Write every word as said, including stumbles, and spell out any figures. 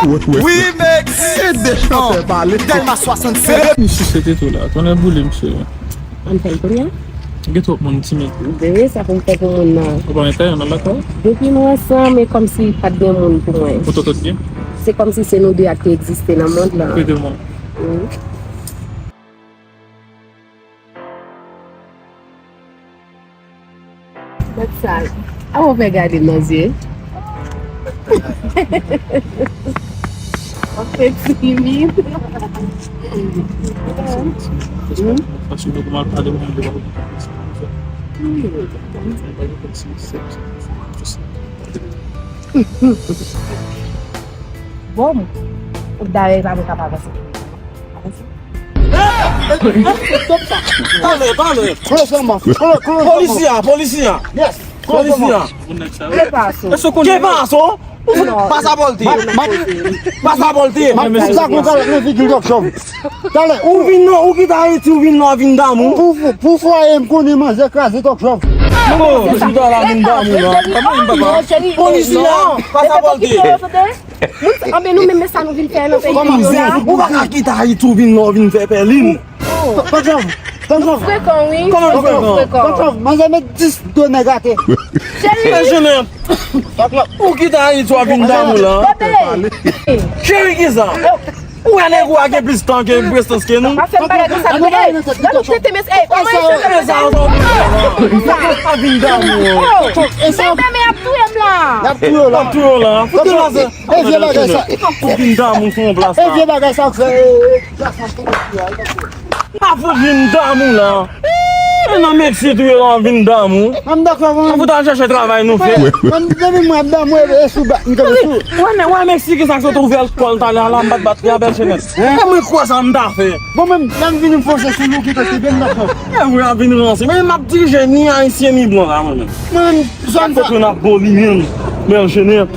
Remix. E de chantè pale. Dèlma swasannsèt. Misye se te tou la. Tonnè boule misye. Ann fè l kounye a? Gen twòp moun ti met. Deye sa pou m fè pou moun nan. Ou pa mete yon nan lakòl? Depi nou ansanm, e kòmsi pa t gen moun pou mwen. Ou tòtòt byen? Se kòmsi se nou de a k te egziste nan mond lan. Kote moun? Wi. Tèt sal. A ou fè gade m nan zye? Ou fè timid. Bon, dayè sa mwen kapab avanse. Pale, pale. Polisye a, polisye a. Polisye a. Ke paso? Ke paso? Pasa bòlte. Pasa bòlte. Ou vin nan, ou kite Ayiti, ou vin nan, ou vin damou. Pou fwaye m konnen manzè kraze tòk chòv. Oh, chita la vin damou la. Polisye a, pasa bòlte. Moun sa, anben nou menm, men sa nou vin fè nan peyi nou la. Ou pa ka kite Ayiti, ou vin la, ou vin fè pèlin. Tank chòv, tank chòv. Frekan, wi. Kòman frekan? Tank chòv, manzè met dis do nèg atè. Cheri. Ou kite Ayiti, ou vin damou la. Cheri, kisa? Ou wè nèg ou a gen plis tan ke prestans ke nou? Pa fè m bagay konsa, nou, ey, gade nou tete, men, ey, kòman e fè sa? Sa vin damou. Men, men, men, y ap touye m la. Y ap touye w la. Y ap touye w la. Fout yo la. E vye bagay sa. Fout vin damou sou yon plas la. E vye bagay sa, fè. Pa fout vin damou la. E nan Meksik tou yo la vin damou. Mwen dakò, mwen. Fout al chèche travay nou fè. Mwen depi mwen ap damou e sou ba, m kenbe sou. Wè, men, wè, Meksik, sa k sot ouvè l kòl talè a la, m bat bat li a bèl chenèt. Kòman kwè sa m ta fè? Bon, menm, lè m vini m fonse sou nou ki te tibe m dakò. E wi, a vin ranse. Men m ap dirije ni ayisyen ni blan la, mwen menm. Mwen menm, zòn sa. Fout nou ap boli menm, bèl chenèt.